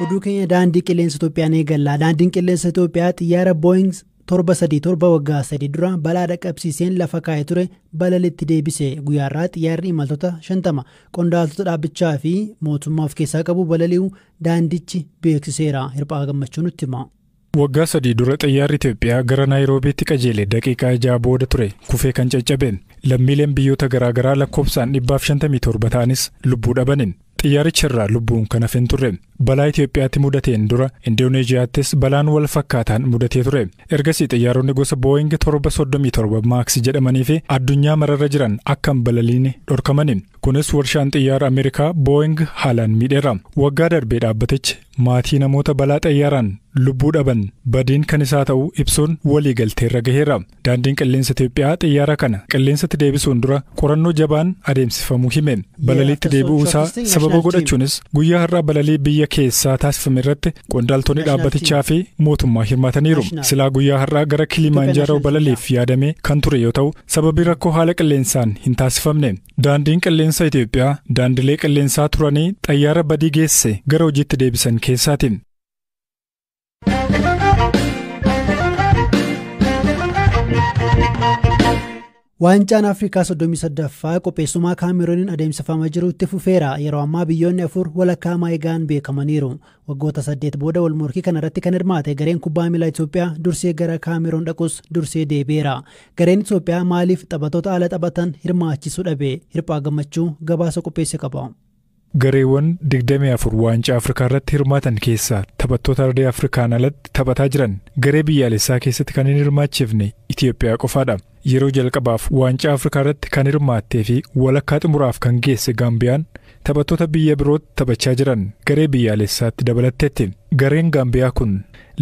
Oduu keenya daandii qilleensa Itoophiyaan eegalla. Daandiin qilleensa Itoophiyaa xiyyaara Boeing 737 waggaa 3 dura balaa dhaqqabsiiseen lafa kaa'ee ture balalitti deebise. Guyyaarraa xiyyaarri imaltoota 50 qondaaltota dhaabbichaa fi mootummaa of keessaa qabu balali'uu daandichi beeksiseera. Hirphaa Gammachuu nutti hima. Waggaa 3 dura xiyyaarri Itoophiyaa gara Naayiroobiitti qajeele daqiiqaa 6 booda ture kufee kan caccabe. Lammiileen biyyoota garaagaraa lakkoofsaan 157 ta'anis lubbuu dhabanin. Xiyyaaricha irraa lubbuun kan hafe hin turre. Balaa Itoophiyaatti mudateen dura Indooneeziyaattis balaan wal fakkaataan mudatee ture. Ergasii xiyyaaronni gosa Boeing 737 Max jedhamanii fi addunyaa mararra jiran akka hin balaliine dhorkamani. Kunis warshaan xiyyaara Ameerikaa Boeing haalaan miidheera. Waggaa darbee dhaabbatichi maatii namoota balaa xiyyaaraan lubbuu dhaban badiin kan isaa ta'uu ibsuun walii galteerra gaheera. Daandiin qilleensa Itoophiyaa xiyyaara kana qilleensatti deebisuun dura qorannoo jabaan adeemsifamuu hime. Balaliitti deebi'uu isaa sababa godhachuunis guyyaa har'aa balalii biyya keessaa taasifame irratti qondaaltonni dhaabbatichaa fi mootummaa hirmaataniiru. Silaa guyyaa har'aa gara Kilimanjaaroo balaliif yaadamee kan ture yoo ta'u sababii rakkoo haala qilleensaan hin taasifamne. Daandiin qilleensa Itoophiyaa daandilee qilleensaa turanii xayyaara badii geesse gara hojiitti deebisan keessaati. Waancaan Afrikaa 38ffaa qopheessummaa Kaamerooniin adeemsifamaa jiru itti fufeera. Yeroo ammaa biyyoonni 4 walakkaa maayigaan beekamaniiru. Waggoota 8 booda wal morkii kanarratti kan hirmaate gareen kubbaa miilaa Itoophiyaa dursee gara Kaameroon dhaqus dursee deebi'eera. Gareen Itoophiyaa maaliif taphattoota ala taphatan hirmaachisuu dhabe? Hirphaa Gammachuu gabaasa qopheesse qaba. Gareewwan 24 waancaa Afrikaa irratti hirmaatan keessaa taphattoota ardii Afrikaan alatti taphataa jiran garee biyyaalessaa keessatti kan hin hirmaachifne Itoophiyaa qofaadha. Yeroo jalqabaaf waancaa Afrikaa irratti kan hirmaattee fi walakkaa xumuraaf kan geesse Gaambiyaan taphattoota biyya birootti taphachaa jiran garee biyyaalessaatti dabalatteetti. Gareen Gaambiyaa kun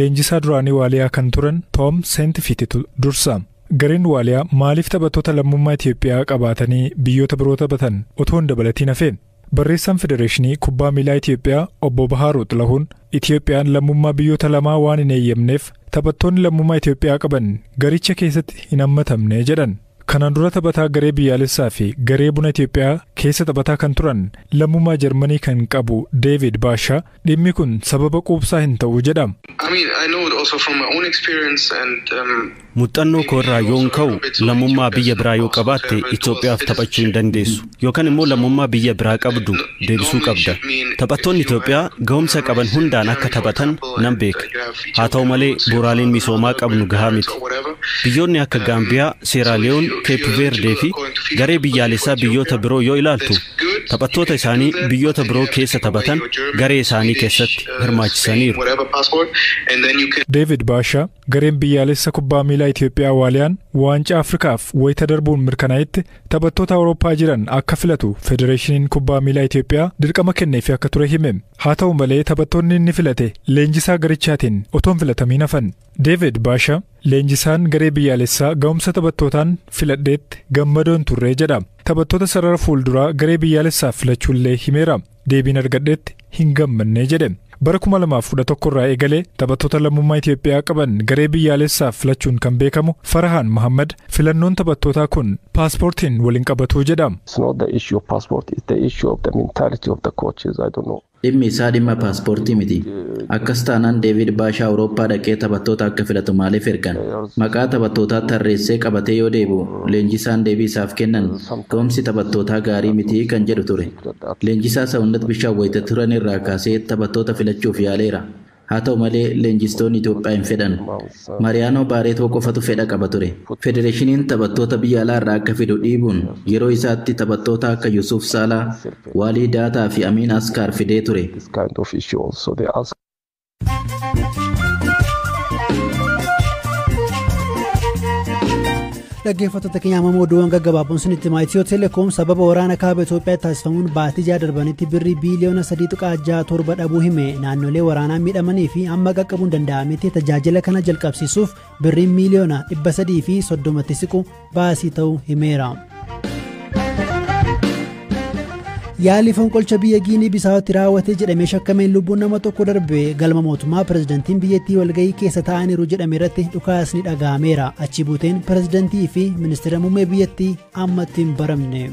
leenjisaa duraanii Waaliyaa kan turan Toom Seentifiititu dursa. Gareen Waaliyaa maaliif taphattoota lammummaa Itoophiyaa qabaatanii biyyoota biroo taphatan otoo hin dabalatiin hafe? Barreessaan Federeeshinii Kubbaa Miilaa Itoophiyaa Obbo Bahaaruu Xilahuun Itoophiyaan lammummaa biyyoota lamaa waan hin eeyyamneef taphattoonni lammummaa Itoophiyaa qaban garicha keessatti hin hammatamne jedhan. Kanaan dura taphataa garee biyyaalessaa fi garee buna Itoophiyaa keessa taphataa kan turan lammummaa Jarmanii kan qabu Deevid Baashaa dhimmi kun sababa quubsaa hin ta'u jedha. Muuxannoo koo irraa yoon ka'u lammummaa biyya biraa yoo qabaatte Itoophiyaaf taphachuu hin dandeessu yookaan immoo lammummaa biyya biraa qabdu deebisuu qabda. Taphattoonni Itoophiyaa ga'umsa qaban hundaan akka taphatan nan beeka. Haa ta'u malee bu'uuraaleen misoomaa qabnu gahaa miti. Biyyoonni akka Gaambiyaa, Seeraaliyoon, Keep Veerdee fi garee biyyaalessaa biyyoota biroo yoo ilaaltu taphattoota isaanii biyyoota biroo keessa taphatan garee isaanii keessatti hirmaachisaniiru. Deevid Baashaa gareen biyyaalessa kubbaa miilaa Itoophiyaa Waaliyaan waancaa Afrikaaf wayita darbuun mirkanaa'etti taphattoota Awurooppaa jiran akka filatu Federeeshiniin kubbaa miilaa Itoophiyaa dirqama kenneefii akka ture hime. Haa ta'u malee taphattoonni inni filate leenjisaa garichaatiin otoo hin filatamiin hafan. Deevid Baashaa leenjisaan garee biyyaalessaa ga'umsa taphattootaan filadheetti gammadoon turree jedha. Taphattoota sarara fuulduraa garee biyyaalessaaf filachuullee himeera. Deebiin argadheetti hin gammanne jedhe. Bara 2011 irraa eegalee taphattoota lammummaa Itoophiyaa qaban garee biyyaalessaaf filachuun kan beekamu Farahaan Mohammad filannoon taphattootaa kun paaspoortiin waliin qabatu jedha. Dhimmi isaa dhimma paaspoortii miti. Akkas taanaan Deevid Baashaa Awurooppaa dhaqee taphattoota akka filatu maaliif ergan? Maqaa taphattootaa tarreessee qabatee yoo deebi'u leenjisaan deebii isaaf kennan ga'umsi taphattootaa gaarii miti kan jedhu ture. Leenjisaa Sawunnat Bishaan wayita turan irraa kaasee taphattoota filachuuf yaaleera. Haa ta'u malee leenjistoonni Itoophiyaa hin fedhan. Mariyaanoo Baareetoo qofatu fedha qaba ture. Federeeshiniin taphattoota biyya alaa irraa akka fidu dhiibuun yeroo isaatti taphattoota akka Yusuf Saalaa, Waalii Daataa fi Amiin Askaar fidee ture. Dhaggeeffattoota keenya ammoo oduuwwan gaggabaaboon sinitti himaa. Itiyoo Telekoom sababa waraana kaaba Itoophiyaatti taasifamuun baatii 6 darbanitti birrii biiliyoona 3.67 dhabuu hime. Naannolee waraanaa miidhamanii fi amma qaqqabuun danda'ametti tajaajila kana jalqabsiisuuf birriin miiliyoona 330 siqu baasii ta'uu himeera. Yaalii fonqolcha biyya Giinii Bisaawatti raawwate jedhamee shakkameen lubbuun nama tokko darbe galma mootummaa pirezidantiin biyyattii walgahii keessa taa'aniiru jedhame irratti dhukaasni dhaga'ameera. Achi buuteen pirezidantii fi ministeera muummee biyyattii ammatti hin baramne.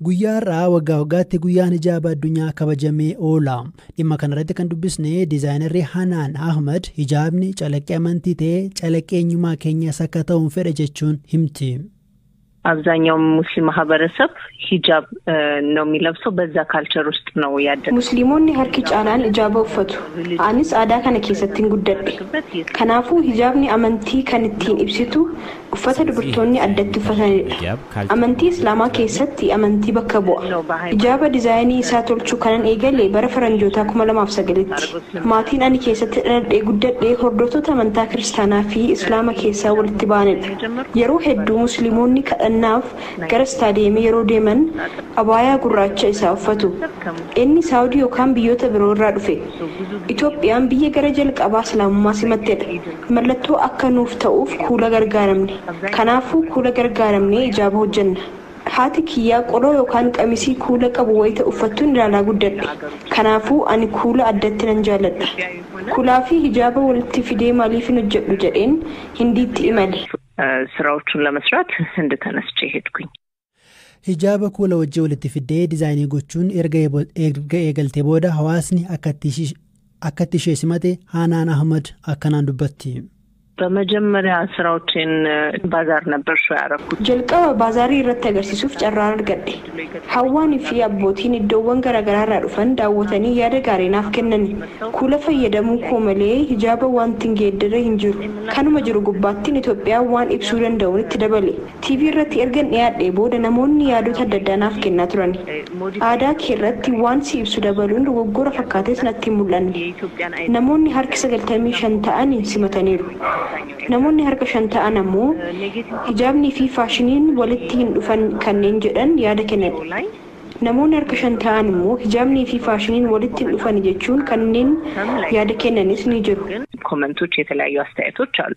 Guyyaa har'aa waggaa waggaatti guyyaan hijaaba addunyaa kabajamee oola. Dhimma kanarratti kan dubbisne diizaayinarri Hanaan Ahmad hijaabni calaqqee amantii ta'ee calaqqee eenyummaa keenyas akka ta'uun fedha jechuun himti. አብዛኛው ሙስሊም ማህበረሰብ ሂጃብ ነው የሚለብሰው። በዛ ካልቸር ውስጥ ነው ያደገው። Musliimonni harki caalaan hijaaba uffatu. Anis aadaa kana keessatti hin guddadhe. Kanaafuu hijaabni amantii kan ittiin ibsitu uffata dubartoonni addatti uffatanidha. Amantii Islaamaa keessatti amantii bakka bu'a. Hijaaba diizaayinii isaa tolchuu kanan eegale bara faranjootaa 2009tti. Maatiin ani keessatti dhaladhee guddadhe hordoftoota amantaa kiristaanaa fi Islaama keessaa walitti ba'anidha. Yeroo hedduu musliimonni kadhannaaf gara istaadiyeemii yeroo deeman abaayaa gurraacha isaa uffatu. Inni Saawudii yookaan biyyoota biroo irraa dhufe. Itoophiyaan biyya gara jalqabaa Islaamummaa simattedha. Mallattoo akka nuuf ta'uuf kuula gargaaramne. Kanaafuu kuula gargaaramnee hijaaba hojjenna. Haati kiyyaa qoloo yookaan qamisii kuula qabu wayita uffattuun ilaalaa guddadhe. Kanaafuu ani kuula addatti nan jaalladha. Kuulaa fi hijaaba walitti fidee maaliif hin hojjedhu jedheen Hindiitti imale. ስራዎቹን ለመስራት ህንድ ተነስቼ ሄድኩኝ። Hijaaba kuula wajjin walitti fiddee diizaayinii gochuun erga eegaltee booda hawaasni akkatti ishee simate Hanaan Ahmad akkanaan dubbatti. በመጀመሪያ ስራዎችን ባዛር ነበር ሾው ያደረኩት። Jalqaba baazaarii irratti agarsiisuuf carraan argadhe. Hawwaanii fi abbootiin iddoowwan garaagaraa irraa dhufan daawwatanii yaada gaarii naaf kennan. Kuula fayyadamuu koo malee hijaaba wanti hin geeddare hin jiru. Kanuma jiru gubbaattiin Itoophiyaa waan ibsuu danda'uun itti dabale. TV irratti ergan dhiyaadhee booda namoonni yaadota adda addaa naaf kennaa turan. Aadaa kee irratti waan si ibsu dabaluun dogoggora fakkaates natti hin mul'anne. Namoonni harki 95 ta'an simataniiru. Namoonni harka 5 ta'an ammoo hijaabnii fi faashiniin walitti hin dhufan kanneen jedhan yaada kennan. Namoonni harka 5 ta'an immoo hijaabnii fi faashiniin walitti hin dhufan jechuun kanneen yaada kennanis ni jiru. ኮመንቶች፣ የተለያዩ አስተያየቶች አሉ።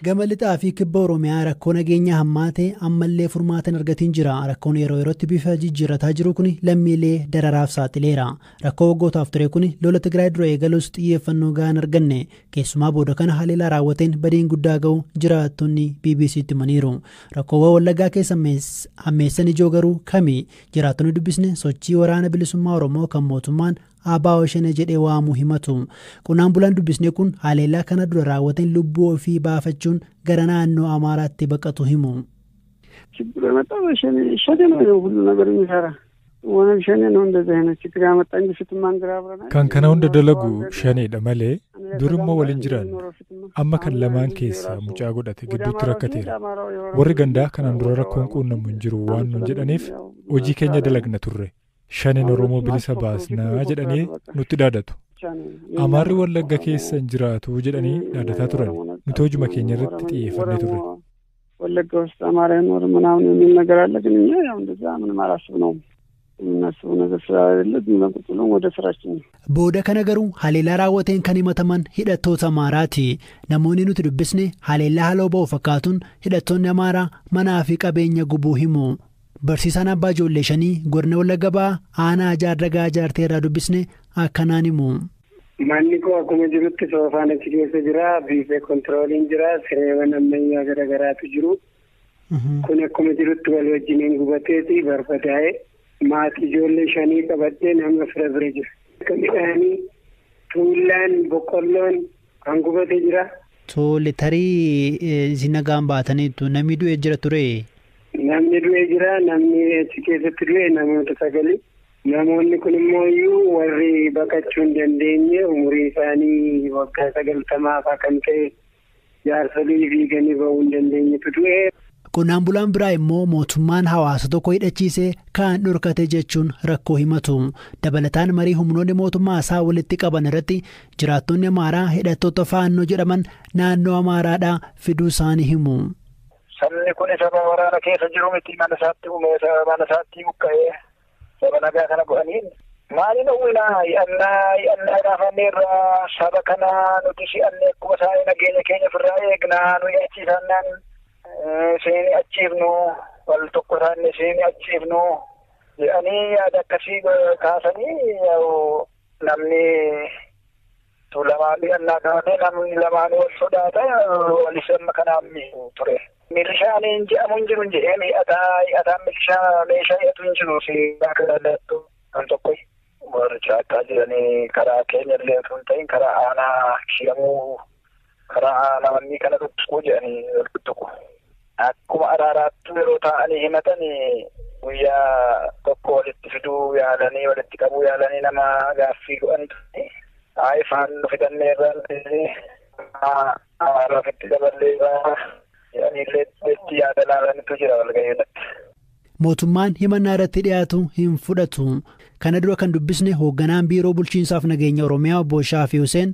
Gama lixaa fi kibba Oromiyaa rakkoo nageenya hammaate ammallee furmaata hin argatiin jira. Rakkoon yeroo yerootti bifa jijjiirrataa jiru kun lammiilee dararaaf saaxileera. Rakkoo waggootaaf ture kun lola Tigraay dura eegalus xiyyeeffannoo gahaa hin arganne. Keessumaa booda kana haleelaa raawwateen badiin guddaa ga'u jiraattonni BBC'tti himaniiru. Rakkoowwan Wallaggaa keessa hammeessan ijoo garuu kami? Jiraattonni dubbisne sochii waraana bilisummaa Oromoo kan mootummaan ABO Shanee jedhee waamuu himatu. Qonnaan bulaan dubbisne kun haleellaa kana dura raawwateen lubbuu ofii baafachuun gara naannoo Amaaraatti baqatu himu. ችግሩ የመጣው በሸኔ ሸኔ ነው ሁሉ ነገር የሚሰራ ኦነግ ሸኔ ነው እንደዚህ አይነት ችግር ያመጣ እንጂ ስትማንግራ አብረን Kan kana hunda dalagu shaneedha malee durimmoo waliin jiraanne. Amma kan lamaan keessaa mucaa godhate gidduutti rakkateera. Warri gandaa kanaan dura rakkoon quunnamu hin jiru waan nun jedhaniif hojii keenya dalagna turre. Shaneen Oromoo bilisa baasnaa jedhanii nutti dhaadatu. Amaarri Wallagga keessa hin jiraatu jedhanii dhaadataa turan. Nuti hojuma keenya irratti xiyyeeffannee turre. ወለጋ ውስጥ አማራ ይኖር ምናምን የሚል ነገር አለ። ግን እኛ ያው እንደዛ ምንም አላስብነውም። የምናስበው ነገር ስለሌለ ዝም ብለን ቁጭ ብለን ወደ ስራችን ነው። Booda kana garuu haleellaa raawwateen kan himataman hidhattoota Amaaraati. Namoonni nuti dubbisne haleellaa haloo ba'u fakkaatuun hidhattoonni Amaaraa manaa fi qabeenya gubuu himu. Barsiisaan abbaa ijoollee shanii godina Wallagga Ba'aa aanaa Jaardagaa Jaartee irraa dubbisne akkanaan himu. Manni koo akkuma jirutti soofaan achi keessa jira, biifee kontirooliin jira, sireewwan ammayyaa garaagaraatu jiru. Kun akkuma jirutti wal wajjiniin gubateeti barbadaa'e maatii ijoollee shanii qabadhee nama fira bira jira. Midhaanii, tuullaan, boqqolloon kan gubate jira. Tole tarii isin nagaan baataniitu namni du'e jira ture. Namni du'e jira, namni achi keessatti du'e namoota sagali. Namoonni kun immoo iyyuu warri baqachuu hin dandeenye umurii isaanii waggaa 90 kan ta'e jaarsolii fiiganii ba'uu hin dandeenyetu du'e. Qonnaan bulaan biraa immoo mootummaan hawaasa tokko hidhachiisee kaan dhorkate jechuun rakkoo himatu. Dabalataan marii humnoonni mootummaa isaa walitti qaban irratti jiraattonni Amaaraa hidhattoota Faannoo jedhaman naannoo Amaaraadhaa fiduu isaanii himu. Sabni kun saba waraana keessa jiru miti mana isaatti uume mana isaatti buqqa'ee saba nagaa kana godhaniin maaliin uwwinaa hi'annaa gaafanneerraa saba kana nuti si'annee akkuma isaanii nageenya keenya ofirraa eegnaa nuyi achiisannaan seeni achiifnu wal tokko isaanii seeni achiifnu jedhanii yaada akkasii kaasanii namni tuulamaa Lamaan hidhannaa kaa'atee namni lamaan wal sodaata walis amma kanaan ture. Milishaan hin jedhamu hin jiru hin jedhee mi'ataa milishaa meeshaa hidhatu hin jiru si bakka dallattu kan tokko. Warri caakkaa jiranii karaa keenya illee osoo hin ta'in karaa aanaa kiramuu karaa aanaa wanni kana tuttuquu jedhanii wal tuttuqu. Akkuma araaraatti yeroo taa'anii himatan guyyaa tokko walitti fiduu yaalanii walitti qabuu yaalanii nama gaaffii godhan ture. Haa ifaan nu fidanneerra haaraa ofitti daballeerra jedhaniillee itti yaada laalanitu jira walgahii irratti. Mootummaan himannaa irratti dhiyaatu hin fudhatu. Kana dura kan dubbisne hoogganaan biiroo bulchiinsaaf nageenya Oromiyaa obbo Shaafii Hussein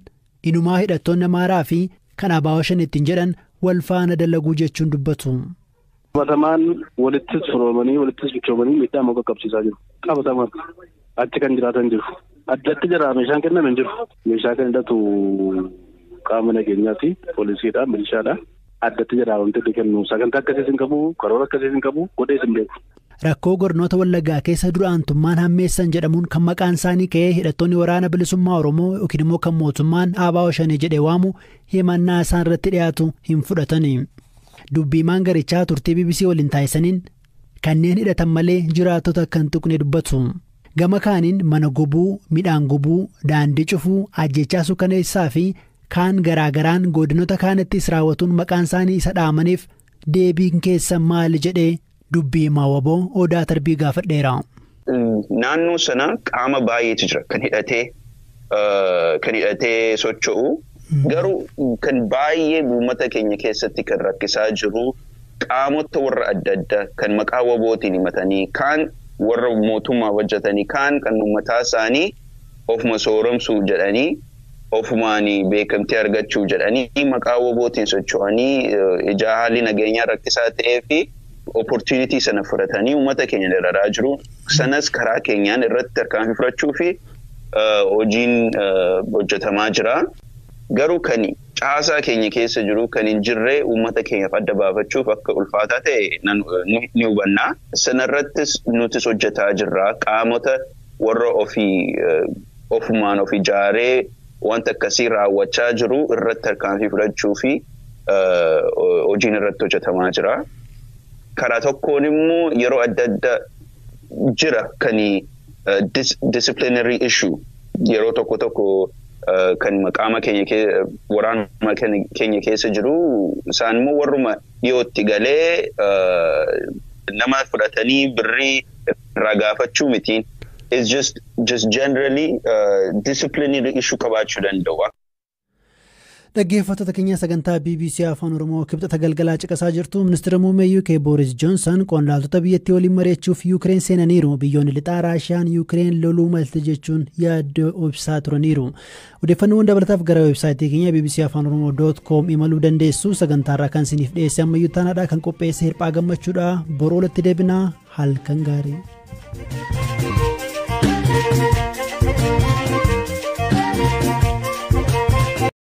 inumaa hidhattoonni Amaaraa fi kan ABO Shanee ittiin jedhan wal faana dalaguu jechuun dubbatu. Qabatamaan walittis firoomanii walittis michoomanii miidhaa moo qaqqabsiisaa jiru. Qabatamaan achi kan jiraatan jiru. Addatti jira meeshaan kenname hin jiru. Meeshaa kan hidhatu qaama nageenyaati, poolisiidha, milishaadha. Addatti jira wanti inni kennu sagantaa akkasiis hin qabu, karoora akkasiis hin qabu, godhees hin beeku. Rakkoo gornoota Wallaggaa keessa duraantummaan hammeessan jedhamuun kan maqaan isaanii ka'ee hidhattoonni waraana bilisummaa Oromoo yookiin immoo kan mootummaan ABO Shanee jedhee waamu himannaa isaan irratti dhiyaatu hin fudhatani. Dubbiimaan garichaa turtii BBC waliin taasisaniin kanneen hidhatan malee jiraattota akka hin tuqne dubbatu. Gama kaaniin mana gubuu, midhaan gubuu, daandii cufuu, ajjechaa suukaneessaa fi kaan garaagaraan godinoota kaanittis raawwatuun maqaan isaanii isa dhaamaniif deebiin keessa maali jedhee dubbii Maawaboo Odaa Tarbii gaafadheera. Naannoo sana qaama baay'eetu jira kan hidhatee socho'u. Garuu kan baay'ee uummata keenya keessatti kan rakkisaa jiru qaamota warra adda addaa kan maqaa wabootiin himatanii kaan warra mootummaa hojjetanii kaan kan uummataa isaanii ofuma sooromsuu jedhanii ofumaan beekamtii argachuu jedhanii maqaa wabootiin socho'anii ijaa haalli nageenyaa rakkisaa ta'ee fi opportunity sana fudhatanii uummata keenya dararaa jiru. Sanas karaa keenyaan irratti tarkaanfii fudhachuu fi hojiin hojjetamaa jira. Garuu kan caasaa keenya keessa jiru kan hin jirre uummata keenyaaf adda baafachuuf akka ulfaataa ta'e ni hubanna. Sanarrattis nutis hojjetaa jirra. Qaamota warra ofumaan of ijaaree wanta akkasii raawwachaa jiru irratti tarkaanfii fudhachuu fi hojiin irratti hojjetamaa jira. Karaa tokkoon immoo yeroo adda addaa jira kan disciplinary issue yeroo tokko tokko kan qaama keenya waraanuma keenya keessa jiru isaan immoo warruma dhiyootti galee nama fudhatanii birrii irraa gaafachuu mitiin. It's just generally disciplinary issue qabaachuu danda'u. Dhaggeeffattoota keenya sagantaa BBC Afaan Oromoo kibxata galgalaa caqasaa jirtu. Ministeera muummee UK Boris Johnson qondaaltota biyyattii waliin mari'achuuf Yuukireen seenaniiru. Biyyoonni lixaa Raashiyaan Yuukireen loluu malte jechuun yaaddoo ibsaa turaniiru. Odeeffannoowwan dabalataaf gara weebsaayitii keenya BBC Afaan Oromoo.com imaluu dandeessu. Sagantaarraa kan isiniif dhiyeesse ammayyuu taanaadha. Kan qopheesse Hirphaa Gammachuudha. Boroo walitti deebinaa. Halkan gaarii.